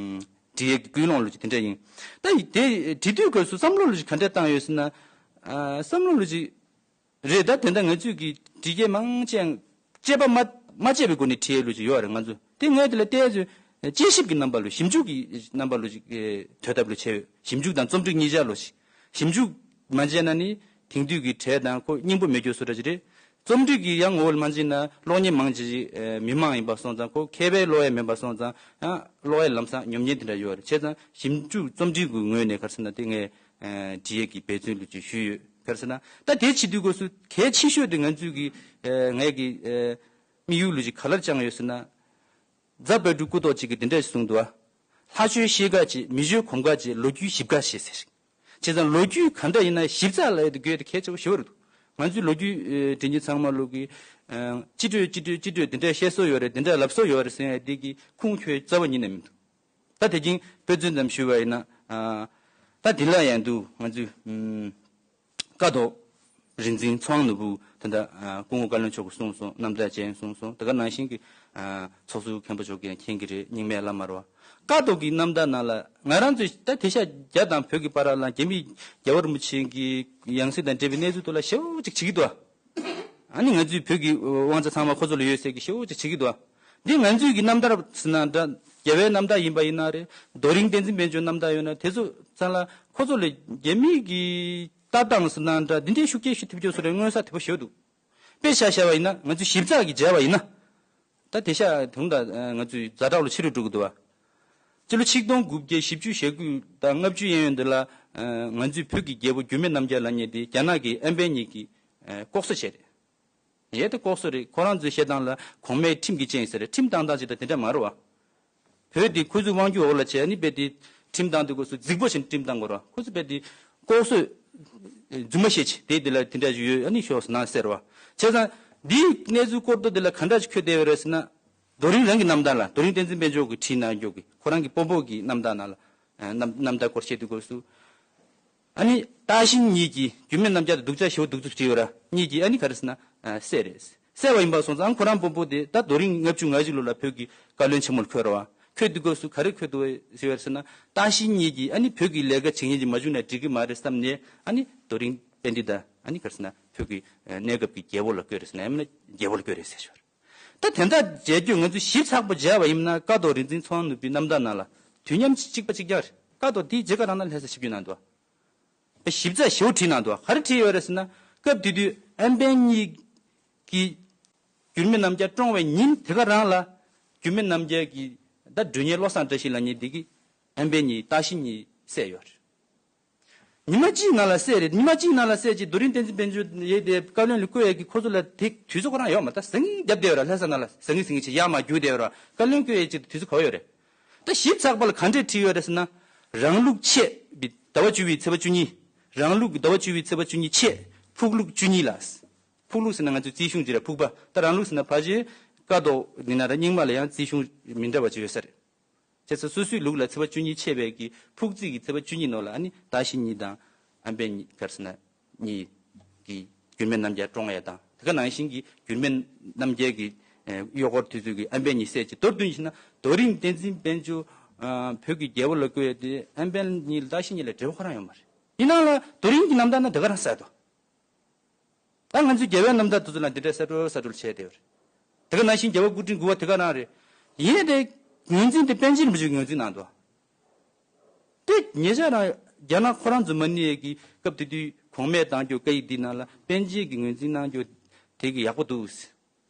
འབྲི་ཡས་ཀྱི་ཀུན་སློང་ལོ་ཅིག་དེ་འདྲ་ཡིན། ད་དེ་བྲིས་དུས་སྐབས་སུ་བསམ་བློ་ལོ་ཅིག་ག་འདྲ་བཏང་ཡོད་ཟེར་ན། ཨ། བསམ་བློ་ལོ་ཅིག་རེད། ད་དེ་འདྲ་ང་ཚོས་ཀྱི་བྲིས་སྐད་མང་ཆེ་དཔྱད་པ་མ་མ་བྱས་པའི་སྒོ་ནས་བྲིས་ཡས་ལོ་ཅིག་ཡོད་རེད། ང་ཚོ་དེ་ངས་དེ་ལ་བལྟས་ཚོད་དཔྱད་ཞིབ་ཀྱི་རྣམ་པ་ལོ། ཞིབ་འཇུག་གི་རྣམ་པ་ལོ་ཅིག་དོད་ཐབས་ལོ་བྱས་ཡོད། ཞིབ་འཇུག་དང་རྩོམ་སྒྲིག་གཉིས་ཆ་ལོ་ཞིག་ཞིབ་འཇུག་མ་བྱས་ན་ནི་དེང་དུས་ཀྱི་གྲས་དང་ཁོ་སྙིང་པོ་མེད་རྒྱུ་བཟོ་འདྲ་ཅིག་རེད། རྩོམ་སྒྲིག་གི་ཡང་ངོ་བོ་ལ་མ་འཛིན་ན་ཀློག་མཁན་མང་ཆེ་ཞིག་མི་མང་ཡིན་པ་སོང་ཙང་ཁོ་མཁས་པའི་ཀློག་ཡས་མིན་པ་སོང་ཙང་ཡང་ཀློག་ཡས་ལམ་སང་ཉོབ་ཉེན་དེ་འདྲ་ཡོད་རེད། བྱས་ཙང་ཞིབ་འཇུག་རྩོམ་སྒྲིག་གི་ངོས་ནས་ག་རེ་ཟེར་ན་དེ་ངས་བྲིས་ཡས་ཀྱི་འབད་བརྩོན་ལུགས་ཅིག་ཞུས་ཡོད། ག་རེ་ཟེར་ན་ད་དེ་བྱེད་དུས་སྐབས་སུ་གལ་ཆེ་ཤོས་དེ་ང་ཚོས་ཀྱི་ངས་ཀྱི་དམིགས་ཡུལ་ལུགས་ཅིག་ག་ལ་བཅངས་ཡོད་ཟེར་ན། རྫ་དཔལ་སྤྲུལ་སྐུ་ཐོག་ཅིག་གིས་འདི་འདྲ་ཞིག་གསུངས་འདུག་བ། ལྷ་ཆོས་ཤེས་དགའ་བྱེད། མི་ཆོས་གོམས་དགའ་བྱེད། ལོ་རྒྱུས་ཞིབ་དགའ་བྱེད་ཟེར། བྱས་ཙང་ལོ་རྒྱུས་ག་འདྲ་ཡིན་ན་ཞིབ་ཚགས་ལ་ཡོད་དགོས་དེ་གལ་ཆེ་བོ་ཞེ་པོ་རེད་འདུག་ང་ཚོའི་ལོ་རྒྱུས་དྲན་གྱི་ཚང་མ་ལོ་གི་སྤྱི་འགྲོས་སྤྱི་འགྲོས་སྤྱི་འགྲོས་འདི་འདྲ་བཤད་སྲོལ་ཡོད་རེད། འདི་འདྲ་ལབ་སྲོལ་ཡོད་རེད་ཟེར་ཡ་དེ་གི་ཁུངས་འཁྱོལ་རྩ་བ་ཉིད་ནས་མི་འདུག་ད་དེ་རྒྱུན་དཔེ་མཚོན་ཙམ་ཞུས་པ་ཡིན་ན། ད་དེ་ལ་ཡང་འདུག་ང་ཚོས། ཀ་ཐོག་རིག་འཛིན་ཚངས་ནོར་བུ་ད་ལྟ་སྐུ་ངོ་བཀའ་བློན་མཆོག་གིས་གསུངས་སོང་། རྣམ་ཐར་ཅན་གསུངས་སོང་། དེ་ག་ནང་བཞིན་གྱི་ཚོགས་ཟུར་མཁན་པོ་མཆོག་གིས་ཡང་མཁྱེན་གྱི་རེད། རྙིང་མའི་བླ་མ་རེད་བ། ཀ་ཐོག་གི་རྣམ་ཐར་ནང་ལ་ང་རང་ཚོས་ད་དེང་སང་རྒྱ་དང་བོད་ཀྱི་བར་ལ་རྒྱ་མི་རྒྱལ་བ་རིན་པོ་ཆེ་གི་ཡང་སྲིད་དང་འབྲེལ་བའི་གནས་ཚུལ་ཐོག་ལ་ཞེ་པོ་ཅིག་བྱེད་ཀྱི་འདུག་བ། ཨ་ནི་ང་ཚོའི་བོད་ཀྱི་དབང་ཆ་ཚང་མ་ཁོ་ཚོ་ལ་ཡོད་ཟེར་གྱི་ཞེ་པོ་ཅིག་བྱེད་ཀྱི་འདུག་བ། འདི་ང་ཚོའི་གི་རྣམ་ཐར་ཟེར་ན་འདྲ། རྒྱལ་བའི་རྣམ་ཐར་ཡིན་པ་ཡིན་ན་རེད། རྡོ་རིང་བསྟན་འཛིན་དཔལ་འབྱོར་རྣམ་ཐར་ཡོད་ན་དེ་ཚོ་ཚང་ལ་ཁོ་ཚོ་ལ་རྒྱ་མི་གི་ལྟ་སྟངས་ཟེར་ན་འདྲ། འདི་འདྲའི་ཤུགས་རྐྱེན་ཞིག་ཐེབས་ཀྱི་བཟོ་འདྲ་མངོན་གསལ་དོད་པོ་ཞིག་འདུག་དཔེ་ཆ་བཞག་པ་ཡིན་ན་ང་ཚོས་ཞིབ་ཚགས་ཀྱིས་མཇལ་བ་ཡིན་ན། ད་དེང་སང་དུང་ད་ང་ཚོས་ཛ་དྲག་ལ་ཆེ་རུ་འགྲོ་གི་འདུག་བ། སྤྱི་ལོ་ཆིག་སྟོང་དགུ་བརྒྱ་བཞི་བཅུ་ཞེ་དགུ་དང་ལྔ་བཅུ་གཡས་གཡོན་འདི་ལ་ང་ཚོའི་བོད་ཀྱི་རྒྱལ་པོ་འགྱུར་མེད་རྣམ་རྒྱལ་ལབ་མཁན་དེ་རྒྱ་ནག་གི་ཨན་པན་གཉིས་ཀྱིས་ལྐོག་ཟ་བྱས་རེད། ཡས་དེ་ལྐོག་ཟ་རེད། ཁོ་རང་ཚོའི་བཤད་སྟངས་ལ་གོང་མའི་ཁྲིམས་ཀྱི་སྤྱན་ཟེར་རེད། ཁྲིམས་བཏང་སྟངས་ཅིག་ད་དེ་འདྲ་མ་རེད་བ། བོད་དེ་ཁོ་ཚོའི་དབང་སྒྱུར་འོག་ལ་བྱས་ནི་དཔེ་དེ་ཁྲིམས་བཏང་དུས་སྐབས་སུ་རྫིག་པོ་བྱས་ནས་ཁྲིམས་བཏང་དགོས་རེད་བ། ཁོ་ཚོ་དཔེ་དེ་ལྐོག་ཟ་རྫུན་མ་བཤད་ཅིག་དེ་དེ་ལ་དེ་འདྲ་ཞིག་ཡོད། ཨ་ནི་ཤོག་ཟེར་ན་ཟེར་བ། བྱས་ཙང་འདིའི་གནས་ཚུལ་སྐོར་དུ་དེ་ལ་ག་འདྲ་ཞིག་འཁོད་བསྡད་ཡོད་རེད་ཟེར་ན། རྡོ་རིང་རང་གི་རྣམ་ཐར་ལ། རྡོ་རིང་བསྟན་འཛིན་དཔལ་འབྱོར་གྱིས་བྲིས་གནང་རྒྱུ་གི་ཁོ་རང་གི་སྤོ་བོ་གི་རྣམ་ཐར་ནང་ལ། རྣམ་རྣམ་ཐར་སྐོར་བཤད་དུས་སྐབས་སུ། ཨ་ནི་སྟག་ཤིང་གཉིས་ཀྱིས་འགྱུར་མེད་རྣམ་རྒྱལ་དང་སྡུག་ཅག་ཞེ་པོ་སྡུག་རྩུབ་བྱས་ཡོད་ར། གཉིས་ཀྱིས་ཨ་ནི་ག་རེ་ཟེར་ན། བསད་རེད། བསད་པ་ཡིན་པ་སོང་ཙང་ཁོ་རང་སྤོ་བོ་དེ་ད་རྡོ་རིང་ལྔ་བཅུ་ང་གཅིག་ལོ་ལ་བོད་ཀྱི་བཀའ་བློན་ཆེན་མོར་འཁོད་ར་བ། འཁོད་དུས་སྐབས་སུ་ག་རེ་འཁོད་འདུག་ཟེར་བ་རེད་ཟེར་ན། སྟག་ཤིང་གཉིས་ཀྱིས་ཨ་ནི་བོད་ཀྱི་ལས་ཀ་བྱེད་མཁན་ཅིག་མ་བྱུང་ན་འགྲིག་གི་མ་རེད་བསམ་ནས་ཨ་ནི་རྡོ་རིང་དཔལ་ལྡན་དང་ཨ་ནི་ག་རེ་ཟེར་ན་བོད་ཀྱི་གནས་སྐབས་ཀྱི་རྒྱལ་པོ་ལ་བསྐོས་རེད་ཟེར་ན། ཡང་མིན་ན་རྒྱལ་པོ་ལ་བསྐོས་རེད་ཟེར་ཞོར། ད་དེ་འདྲ་མཇལ་རྒྱུ་ང་ཚོས་ཞིབ་ཚགས་པོ་མཇལ་བ་ཡིན་ན་ཀ་ཐོག་རིག་འཛིན་ཚངས་ནོར་བུའི་རྣམ་ཐར་ནང་ལ་དུས་མཉམ་གཅིག་པ་གཅིག་རྐྱང་རེད། ཀ་ཐོག་དེའི་རྗེས་ཀ་རང་ན་ལྷ་ས་ཞིབ་འཇུག་གནང་འདུག་ཞིབ་ཚགས་ཞེ་པོ་བྲིས་གནང་འདུག་ག་རེ་བྲིས་ཡོད་རེད་ཟེར་ན། སྐབས་དེ་དུས་ཨན་པན་གཉིས་ཀྱིས་འགྱུར་མེད་རྣམ་རྒྱལ་བཀྲོངས་པའི་ཉིན་དེ་ག་རང་ལ་འགྱུར་མེད་རྣམ་རྒྱལ་གྱི་ད་མགྲོན་གཉེར་བློ་བཟང་བཀྲ་ཤིས་ལབ་མཁན་དེ་གིས་ཨན་པན་གཉིས་སྟག་ཤིང་གཉིས་བསད་ཡོད་རེད། ཉི་མ་གཅིག་ནང་ལ་བསད་རེད། ཉི་མ་གཅིག་ནང་ལ་བསད་ཅིག་རྡོ་རིང་བསྟན་འཛིན་དཔལ་འབྱོར་ཡས་དེ་བཀའ་བློན་ལ་བསྐོས་ཡས་ཀྱི་ཁོ་ཚོ་ལ་དེ་དུས་ཚོད་ཁོ་རང་ཡོད་མ་རེད། ད་ཟང་ངེ་རྒྱབ་བསྡད་ཡོད་ར། ལྷ་ས་ནང་ལ་ཟང་ངེ་ཟིང་ངེ་ཅིག་ཡར་མར་རྒྱུག་བསྡད་ཡོད་ར། བཀའ་བློན་བསྐོས་ཡས་ཅིག་དུས་ཚོད་ག་པར་ཡོད་རེད། ད་ཞིབ་ཚགས་པ་ལ་ག་འདྲས་བྲིས་ཡོད་རེད་ཟེར་ན། རང་ལུགས་ཆད་པའི་ཟླ་བ་བཅུ་པའི་ཚེས་པ་བཅུ་གཉིས། རང་ལུགས་ཀྱི་ཟླ་བ་བཅུ་པའི་ཚེས་པ་བཅུ་གཉིས་ཆད། ཕུག་ལུགས་བཅུ་གཉིས་ལ། ཕུག་ལུགས་ཟེར་ན་ང་ཚོའི་རྩིས་གཞུང་ཅིག་རེད། ཕུག་པ། ད་རང་ལུགས་ཟེར་ན་ཕལ་ཆེར་ཀ་ཐོག་ཡིན་ན་ར་རྙིང་མ་ལ་ཡང་རྩིས་གཞུང་མི་འདྲ་བ་ཅིག་ཡོད་ས་རེད། བྱས་ཙང་སོ་སོའི་ལུགས་ལ་ཚེས་པ་བཅུ་གཉིས་ཆད་པའི་གི་ཕུག་རྩིས་ཀྱི་ཚེས་པ་བཅུ་གཉིས་ནང་ལ་ཨ་ནི་སྟག་ཤིང་གཉིས་དང་ཨན་པན་གཉིས་ག་རེ་ཟེར་ན་གཉིས་ཀྱིས་འགྱུར་མེད་རྣམ་རྒྱལ་བཀྲོངས་ཡས་དང་། དེ་ག་ནང་བཞིན་གྱི་འགྱུར་མེད་རྣམ་རྒྱལ་གྱི་ཨེ་གཡོག་འཁོར་དེ་ཚོས་ཀྱིས་ཨན་པན་གཉིས་བསད་ཅིག་མདོར་བསྡུས་ན་རྡོ་རིང་བསྟན་འཛིན་དཔལ་འབྱོར་ཨ་བོད་ཀྱི་རྒྱལ་པོ་ལ་བསྐོས་ཡས་དེ་ཨན་པན་གཉིས་ལ་སྟག་ཤིང་གཉིས་ལ་འབྲེལ་བ་ཁོ་རང་ཡོད་མ་རེད། ཡིན་ནའང་ལ་རྡོ་རིང་གི་རྣམ་ཐར་ནང་དེ་ག་རང་གསལ་འདུག་ད་ང་ཚོའི་རྒྱལ་བའི་རྣམ་ཐར་དེ་ཚོ་ལ་འདི་འདྲ་གསལ་སྒྲོག་གསལ་སྒྲོག་བྱས་བསྡད་ཡོད་རེད། དེ་ག་ནང་བཞིན་རྒྱལ་བ་སྐུ་ཕྲེང་དགུ་པ་དེ་ག་རང་རེད། ཡིན་ནའི་དེ་ངོས་འཛིན་དེ་པཎ་ཆེན་རིན་པོ་ཆེས་ངོས་འཛིན་གནང་འདུག་དེ་ཉེ་ཆར་རང་རྒྱ་ནག་ཁོ་རང་ཚོ་མ་ཎི་ཡས་ཀྱི་སྐབས་དེ་དུས་གོང་མས་བཏང་རྒྱུ་བཀའ་ཡིག་འདི་ནང་ལ་པཎ་ཆེན་གྱིས་ངོས་འཛིན་གནང་རྒྱུ་དེ་གི་ཡག་པོ་འདུག་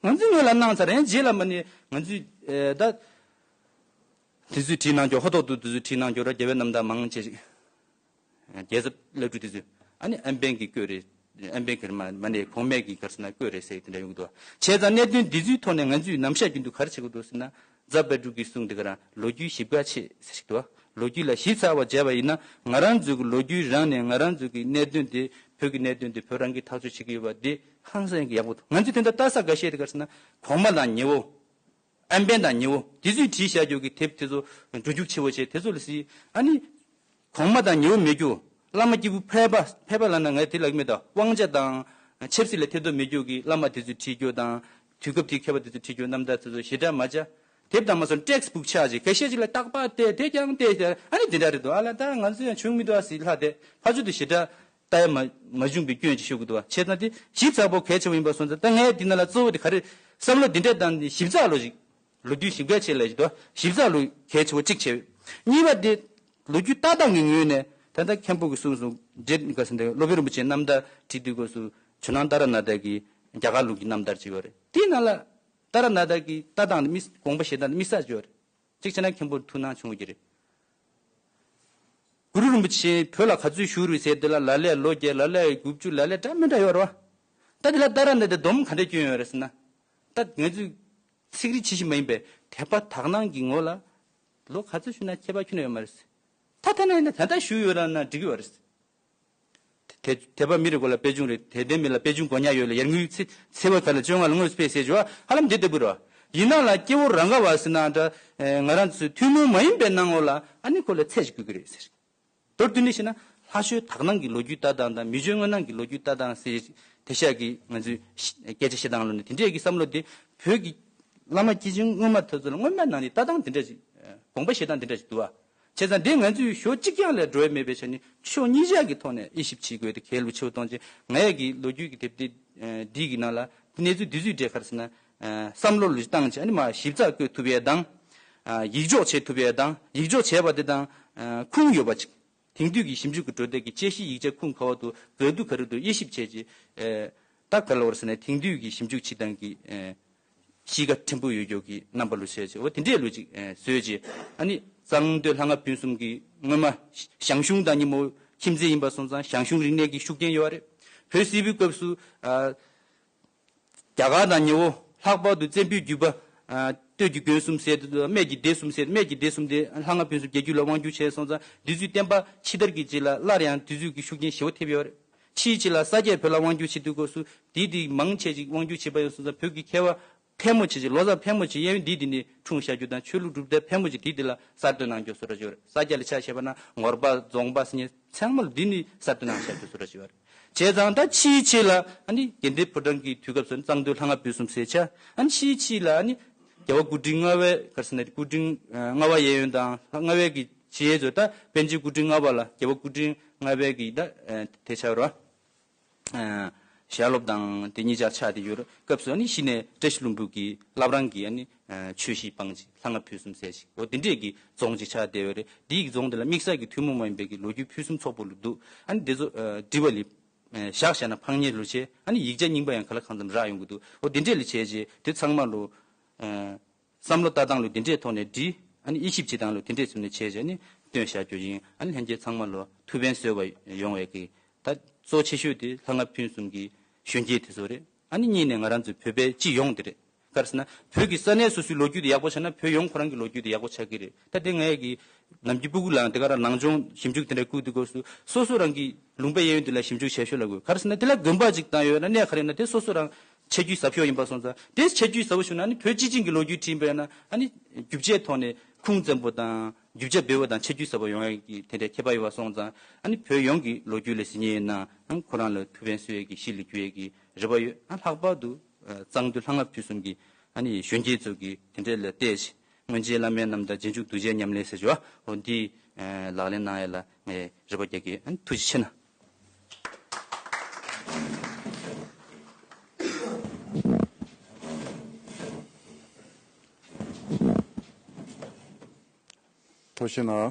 ང་ཚོས་སྔོན་ལ་གནང་ཚར། ཡང་རྗེས་ལ་མ་ནི་ང་ཚོས་ཨེ་ད་དེ་ཚོས་བྲིས་གནང་རྒྱུ། ཧོ་ཐོག་ཏུ་དེ་ཚོས་བྲིས་གནང་རྒྱུ་ར། རྒྱལ་བའི་རྣམ་ཐར་མང་ཆེ་ཞིག་རྒྱལ་ཚབ་བླ་སྤྲུལ་དེ་ཚོས་ཨ་ནི་ཨན་པན་གྱིས་བཀོད་རེད། ཨན་པན་གྱིས་མ་མ་ནས་གོང་མས་ཀྱིས་ག་རེ་ཟེར་ན་བཀོད་རེད་ཟེར་དེ་འདྲ་ཡོང་གི་འདུག་བྱས་ཙང་གནད་དོན་འདི་ཚོའི་ཐོག་ནས་ང་ཚོས་ནམ་ཞག་རྒྱུན་དུ་ག་རེ་བྱེད་དགོས་འདུག་ཟེར་ན། རྫ་དཔལ་སྤྲུལ་གྱི་གསུང་དེ་ག་རང་ལོ་རྒྱུས་ཞིབ་ཁ་ཆེ་ཟེར་ཞིག་འདུག་ལོ་རྒྱུས་ལ་ཞིབ་ཚགས་པ་བྱས་པ་ཡིན་ན། ང་རང་ཚོའི་གི་ལོ་རྒྱུས་རང་ནས་ང་རང་ཚོའི་གི་གནད་དོན་དེ། བོད་ཀྱི་གནད་དོན་དེ་བོད་རང་གིས་ཐག་གཅོད་བྱེད་ཀྱི་ཡོད་པ་དེ་ཧང་སང་གི་ཡག་པོ་འདུག་ང་ཚོས་དེ་འདྲ་ལྟ་ས་འགའ་ཤས་དེ་ག་རེ་ཟེར་ན། གོང་མ་དང་ཉེ་བོ། ཨན་པན་དང་ཉེ་བོ་དེ་ཚོས་བྲིས་བཞག་རྒྱུ་གི་དེབ་དེ་ཚོ་འགྲོ་རྒྱུག་ཆེ་བོ་བྱས་དེ་ཚོ་ལ་གཟིགས། ཨ་ནི་གོང་མ་དང་ཉེ་བོ་མེད་རྒྱུ། བླ་མ་སྐྱེས་བུ་ཕལ་པ་ཕལ་པ་ལབ་ན་ངས་དེ་ལབ་ཀྱི་མེད་དོ། དབང་ཆ་དང་ཆབ་སྲིད་ལ་ཐེ་གཏོགས་མེད་རྒྱུ་གི་བླ་མ་དེ་ཚོས་བྲིས་རྒྱུ་དང་། དུས་སྐབས་དེའི་མཁས་པ་དེ་ཚོས་བྲིས་རྒྱུ་རྣམ་ཐར་དེ་ཚོ་ཞེ་དྲག་མ་བྱ། དེབ་དང་མ་སོང་ཊེགསི་བུག་ཆགས་ཅིག་ག་ཤེད་ཅིག་ལ་རྟག་པར་བལྟས་དེ་ཀྱང་བལྟས་ཨ་ནི་དེ་འདྲ་རེད་འདུག་ཨ་ལ་ད་ང་ཚོ་ཡང་བྱུང་མི་འདུག་ཨ་ཟེར་ལྷག་དེ་ཕར་ཚུར་དུ་ཞེ་དྲག་ལྟ་ཡ་མ་མ་བྱུང་པའི་སྐྱོན་ཅིག་ཤོད་ཀྱི་འདུག་བ། བྱས་ཙང་དེ་ཞིབ་ཚགས་པོ་གལ་ཆེ་བོ་ཡིན་པ་སོང་ཙང་། ད་ངས་འདི་ནང་ལ་གཙོ་བོ་དེ་ག་རེ། བསམ་བློ་འདི་འདྲ་བཏང་སྟེ་ཞིབ་ཚགས་ལོ་ཞིག་ལོ་རྒྱུས་ཞིབ་གལ་ཆེ་ལ་ཞིག་འདུག་ཞིབ་ཚགས་ལོ་གལ་ཆེ་བོ་གཅིག་བྱས། གཉིས་པ་དེ་ལོ་རྒྱུས་ལྟ་སྟངས་ཀྱི་ངོས་ནས་ད་ལྟ་མཁན་པོ་གིས་གསུངས་སོང་། འདྲེ་ག་ཟེར་འདྲ་སློབ་དཔོན་རིན་པོ་ཆེའི་རྣམ་ཐར་བྲིས་དུས་སྐབས་སུ་ཇོ་ནང་ཏཱ་ར་ནཱ་ཐ་གི་རྒྱ་གར་ལུགས་ཀྱི་རྣམ་ཐར་ཅིག་ཡོད་རེད། དེའི་ནང་ལ་ཏཱ་ར་ནཱ་ཐ་གི་ལྟ་སྟངས་དེ་མི་དགོངས་པ་བཞེས་སྟངས་དེ་དམིགས་བསལ་ཅིག་ཡོད་རེད། གཅིག་བྱས་ན་མཁན་པོར་ཐུགས་སྣང་བྱུང་གི་རེད། གུ་རུ་རིན་པོ་ཆེ་བོད་ལ་ག་ཚོད་བཞུགས་རེད་ཟེར་དེ་ལ་ལ་ལས་ལོ་བརྒྱད། ལ་ལས་དགུ་བཅུ། ལ་ལས་འདྲ་མི་འདྲ་ཡོད་རེད་བ། ད་དེ་ལ་ཏཱ་ར་ནཱ་ཐའི་སྡོམ་ག་འདྲ་བསྐྱོན་ཡོད་རེད་ཟེར་ན། ད་ང་ཚོས་ཚིག་རིས་ཆེ་ཤོས་མ་ཡིན་པའི་དད་པ་དག་སྣང་གི་ངོ་ལ་ལོ་ག་ཚོད་བཞུགས་ན་ཁྱད་པར་ཁྱོན་ནས་ཡོད་མ་རེད་ཟེར། ད་ཐ་ན་ཡིན་ན་ད་ལྟ་བཞུགས་ཡོད་ར་ན་འགྲིག་གི་ཡོད་རེད་ཟེར། དད་དད་པ་མི་རེ་དགོས་ལ་པད་འབྱུང་རེད། དད་ལྡན་མི་ལ་པད་འབྱུང་དགོས་ཉག་ཡོད་ལ། ཡར་ངོའི་ཚེ་ཚེས་པ་ག་ལ་བཅོ་ལྔ་ལ་དངོས་སུ་ཕེབས་ཟེར་བ་ཧ་ལམ་འདི་ལྟ་བུ་རེད། ཡིན་ནའང་ལ་སྐྱེ་བོ་རང་ག་བ་ཟེར་ན་འདྲ། ཨེ་ང་རང་ཚོའི་ཐུན་མོང་མ་ཡིན་པའི་སྣང་ངོ་ལ་ཨ་ནི་ཁོ་ལ་ཚད་ཅིག་དགོས་ཀྱི་རེད་ཟེར། མདོར་བསྡུས་ནས་བཤད་ན་ལྷ་ཆོས་དག་སྣང་གི་ལོ་རྒྱུས་ལྟ་སྟངས་དང་མི་ཆོས་དངོས་སྣང་གི་ལོ་རྒྱུས་ལྟ་སྟངས་ཟེར་དེ་ཤག་གི་ང་ཚོས་སྐད་ཆ་བཤད་སྟངས་ལོ་ནི་དེ་འདྲས་ཀྱི་བསམ་བློ་དེ་བོད་ཀྱི་བླ་མ་སྐྱེས་ཆེན་སྔོན་མ་དེ་ཚོ་ལ་སྔོན་མ་ནང་ནས་ལྟ་སྟངས་དེ་འདྲ་ཞིག་དགོངས་པ་བཞེས་སྟངས་དེ་འདྲ་ཞིག་འདུག་བ། བྱས་ཙང་འདི་ང་ཚོས་ཕྱོགས་གཅིག་རྐྱང་ལ་འགྲོ་ཡ་མེད་པའི་ཆ་ནས་ཕྱོགས་གཉིས་ཆ་གི་ཐོག་ནས་དབྱེ་ཞིབ་བྱེད་དགོས་དེ་གལ་ཆེ་བོ་མཐོང་ཆེ། ང་ཡ་གི་ལོ་རྒྱུས་ཀྱི་དེབ་དེ་འདི་གི་ནང་ལ་གནས་ཚུལ་འདི་ཚོའི་གྲས་ག་རེ་ཟེར་ན། བསམ་བློ་ལུས་བཏང་བྱས་ཨ་ནི་མ་ཞིབ་ཚགས་བཀོད་ཐུབ་ཡ་དང་། ཡིག་འཇོག་བྱེད་ཐུབ་ཡ་དང་། ཡིག་འཇོག་བྱས་པ་དེ་དང་ཁུངས་ཡོད་པ་ཅིག་དེང་དུས་ཀྱི་ཞིབ་འཇུག་གི་འགྲོ་སྟངས་ཀྱི་དཔྱད་གཞིའི་ཡིག་ཆ་ཁུངས་ག་བ་དུ་ག་དུས་ག་རེ་དུ་དབྱེ་ཞིབ་བྱས་རྗེས། ད་ག་ལ་བར་ཟེར་ན་དེང་དུས་ཀྱི་ཞིབ་འཇུག་བྱེད་སྟངས་ཀྱི་གཤིས་ཀ་ཕྲན་བུ་ཡོད་རྒྱུ་གི་རྣམ་པ་ལུ་བྱས་རྗེས་འོ་དེ་འདྲས་ལུ་ཅིག་བཟོས་རྗེས་ཨ་ནི་གཙང་སྟོད་ལྷ་ང་ཕུན་སུམ་གྱི་སྔོན་མ་ཞང་ཞུང་དང་ཉིན་མོ་ཁྱིམ་མཚེས་ཡིན་པ་སོང་ཙང་ཞང་ཞུང་རིག་གནས་ཀྱི་ཤུགས་རྐྱེན་ཡོད་རེད། བོད་སིལ་བུའི་སྐབས་སུ། རྒྱ་གར་དང་ཉེ་བོ། ལྷག་པར་དུ་བཙན་པོའི་བརྒྱུད་པ། སྟོད་ཀྱི་དགོན་གསུམ་ཟེར་དུས་སྨད་ཀྱི་སྡེ་གསུམ་ཟེར། སྨད་ཀྱི་སྡེ་གསུམ་དེ་ལྷ་ང་ཕུན་སུམ་རྒྱལ་རྒྱུད་ལ་དབང་བསྒྱུར་བྱས་སོང་ཙང་དེ་དུས་བསྟན་པ་ཕྱི་དར་གྱི་རྗེས་ལ་སླར་ཡང་དེ་དུས་ཀྱི་ཤུགས་རྐྱེན་ཞེ་པོ་ཐེབས་ཡོད་རེད། ཕྱིའི་རྗེས་ལ་ས་སྐྱས་བོད་ལ་དབང་བསྒྱུར་བྱེད་དུས་སྐབས་སུ་དེའི་དེའི་མང་ཆེ་ཅིག་དབང་བསྒྱུར་བྱེད་པ་ཡོད་སོང་ཙང་བོད་ཀྱི་མཁས་པ་ཕལ་མོ་ཆེ་ཅིག་ལོ་ཙཱ་ཕལ་མོ་ཆེ་གཡས་གཡོན་འདི་འདི་ནས་འཁྲུངས་བཞག་རྒྱུ་དང་ཆོས་ལུགས་གྲུབ་མཐའ་ཕལ་མོ་ཆེ་དེའི་འདི་ལ་གསར་གཏོད་གནང་རྒྱུ་བཟོ་འདྲ་ཅིག་ཡོད་རེད། ས་སྐྱ་ལ་ཆ་བཞག་པ་ན་ངོར་པ་རྫོང་པ་ཟེར་མཁན་ཚང་མ་ལ་འདི་ནས་གསར་གཏོད་གནང་བཞག་རྒྱུ་བཟོ་འདྲ་ཅིག་ཡོད་རེད། བྱས་ཙང་ད་ཕྱིའི་ཆེད་ལ་ཨ་ནི་དགེ་ལྡན་ཕོ་བྲང་གི་དུས་སྐབས་སུ་གཙང་སྟོད་ལྷ་ང་བོད་གསུམ་ཟེར་ཆ། ཨ་ནི་ཕྱིའི་ཆེད་ལ་ཨ་ནི་རྒྱལ་བ་སྐུ་ཕྲེང་ལྔ་པའི་ག་རེ་ཟེར་ན་སྐུ་ཕྲེང་ལྔ་པ་གཡས་གཡོན་དང་ལྔ་པའི་གི་བྱེས་ཚོ་ད་པཎ་ཆེན་སྐུ་ཕྲེང་ལྔ་པ་ལ་རྒྱལ་བ་སྐུ་ཕྲེང་ལྔ་པའི་གི་ད་དེ་ཆགས་རོ། ཞལ་སློབ་དང་དེ་གཉིས་ཆར་ཆགས་དེ་ཡོད་རེད། སྐབས་སུ་ཨ་ནི་གཞི་ནས་བཀྲ་ཤིས་ལྷུན་པོ་གི་བླ་བྲང་གི་ཨ་ནི་ཆོས་གཞིས་སྤང་ཅིག་ལྷ་ང་བོད་གསུམ་ཟེར་ཅིག་འོ་དེ་འདྲས་ཀྱི་རྫོང་ཅིག་ཆགས་བསྡད་ཡོད་རེད། དེའི་རྫོང་དེ་ལ་དམིགས་བསལ་གྱི་ཐུན་མོང་མ་ཡིན་པའི་གི་ལོ་རྒྱུས་ཕུན་སུམ་ཚོགས་པོ་ལ་འདུག་ཨ་ནི་དེ་ཚོ་འབྲི་བ་ལས། བཞག་བྱས་ན་ཕངས་ཉེས་ལོ་ཆེ་ཨ་ནི་ཡིག་ཆ་རྙིང་པ་ཡང་ག་ལ་གང་འཚམ་རག་ཡོང་གི་འདུག་འོ་དེ་འདྲས་ལ་བྱས་རྗེས་དེ་ཚང་མ་ལོ། བསམ་བློ་ལྟ་སྟངས་ལོ་དེ་འདྲས་ཐོག་ནས་འབྲི་ཨ་ནི་དབྱེ་ཞིབ་བྱེད་སྟངས་ལོ་དེ་འདྲས་བྱུང་ནས་བྱས་རྗེས་ནི་བཏོན་བཞག་རྒྱུ་ཡིན། ཨ་ནི་ལྷན་རྒྱས་ཚང་མ་ལོ་ཐུགས་ཕན་གསོས་པ་ཡོང་བའི་གི་ད་གཙོ་ཆེ་ཤོས་དེ་ལྷ་ང་ཕུན་སུམ་གྱི་གཞོན་སྐྱེས་དེ་ཚོ་རེད། ཨ་ནི་གཉིས་ནས་ང་རང་ཚོའི་བོད་པའི་སྤྱི་ཡོངས་དེ་རེད། ག་རེ་ཟེར་ན་བོད་ཀྱི་ས་གནས་སོ་སོའི་ལོ་རྒྱུས་དེ་ཡག་པོ་ཆགས་ན་བོད་ཡོངས་ཁོ་རང་གི་ལོ་རྒྱུས་དེ་ཡག་པོ་ཆགས་ཀྱི་རེད། ད་དེ་ངས་ཀྱི་ནམ་རྒྱུན་སྤུ་གུ་ལའང་དེ་ག་རང་ནང་སྦྱོང་ཞིབ་འཇུག་དེ་འདྲ་བསྐུར་དུས་སྐབས་སུ་སོ་སོ་རང་གི་ལུང་པའི་གཡས་གཡོན་དེ་ལ་ཞིབ་འཇུག་བྱས་ཤོག་ལབ་དགོས། ག་རེ་ཟེར་ན་དེ་ལ་དགོན་པ་ཅིག་བཏང་ཡོད་ན་གནས་ག་རེ་ཡིན་ན་དེ་སོ་སོ་རང་ཆ་རྒྱུས་ཟབ་ཤོས་ཡིན་པ་སོང་ཙང་དེ་ཆ་རྒྱུས་ཟབ་པོ་བྱུང་ན་ནི་བོད་སྤྱི་བྱིངས་ཀྱི་ལོ་རྒྱུས་བྲིས་པ་ཡིན་ན་ཨ་ནི་རྒྱུ་ཆའི་ཐོག་ནས་ཁུངས་བཙན་པོ་དང་རྒྱུ་ཆ་འབེལ་བོ་དང་ཆ་རྒྱུས་ཟབ་པོ་ཡོང་ཡ་གི་དེ་འདྲའི་ཁྱད་པར་ཡོད་པ་སོང་ཙང་ཨ་ནི་བོད་ཡོངས་ཀྱི་ལོ་རྒྱུས་ལ་གཟིགས་མཁན་ཡིན་ན་ཨ་ཁོ་རང་ལ་ཐུགས་ཕན་གསོས་ཡ་གི་གཞི་ལ་གྱུར་ཡ་གི་རེ་བ་ཡོད། ཨ་ལྷག་པར་དུ་གཙང་སྟོད་ལྷ་ང་བོད་གསུམ་གྱི་ཨ་ནི་གཞོན་སྐྱེས་ཚོ་གི་དེ་འདྲའི་ལ་བལྟས་ཤིང་སྔོན་ཆད་བླ་མའི་རྣམ་ཐར་རྗེས་འཇུག་གདུལ་བྱའི་ཉམས་ལེན་ཟེར་བ་འོ་འདི་ལག་ལེན་གནང་ཡ་ལ་ངས་རེ་བ་རྒྱག་གི། ཨ་ནི་ཐུགས་རྗེ་ཆེ་གནང་། ཐུགས་རྗེ་གནང་།